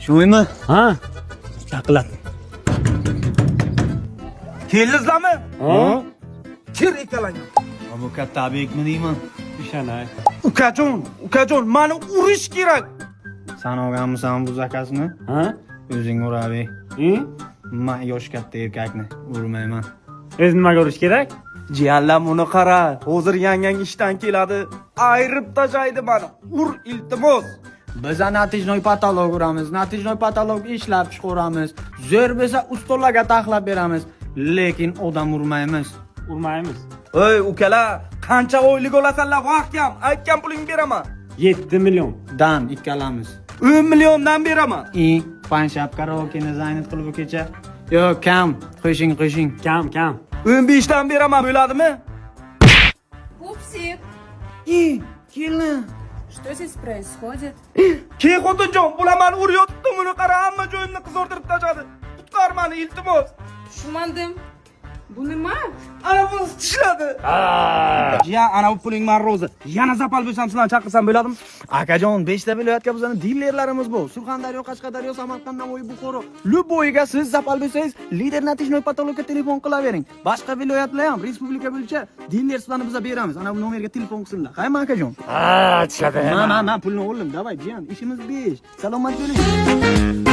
Shumi? Ha? Taqlab. Keldingizlarmi? Ha? Kir ikkalang. Bu katta obyektmi deyman? Ishanay. Ukajon, ukajon, mani urish kerak. San olganmisan bu zakazni? Ha? O'zing ur abi. I? Man yosh katta erkakni urmayman. O'zi nimaga urish kerak? Jiyanlar, uni qara, hozir yangang ishdan keladi. Ayirib tashlaydi mani. Ur, iltimos. Biz натяжной потолок uramiz, натяжной потолок ishlab chiqaramiz. Zo'r bo'lsa ustalarga taxlab beramiz, lekin odam urmaymiz. Urmaymiz. Ey ukalar, qancha oylik olasanlar vaqt kam, aytgan pulingni beraman. 7 million. Dan ikkalamiz. 10 milliondan beraman. I panshab karaokeni zaynat qilib bu kecha. Yo'q, kam. Qo'shing, qo'shing. Kam, kam. 15 dan beraman, bo'ladimi? Пупсик, I, kelin. что здесь происходит? Keyin xotinjon, bular mani urayotibdi, buni qara, hamma joyimni qizartirib tashladi. Qutqar mani, iltimos. Tushunmadim. Bu nima? Ana buni tishladi. Jiyan, ana bu puling man rozi. Yana запал bo'lsam sizlarni chaqirsam bo'ladimi? Akajon, 5 ta viloyatga bizning dilerlarimiz bor. Surxondaryo, Qashqadaryo, Samarqand, Navoiy, Buxoro. Любой ga siz запал bo'lsangiz, lider натяжной потолок ka telefon qilavering. Boshqa viloyatlar ham respublika bo'yicha diler sizlarni biza beramiz. Ana bu nomerga telefon qilsinlar. Qayma akajon? Ha, tishladi. Ma, ma, ma, pulni oldim. Давай, jiyan, ishimiz 5. Salomat bo'ling.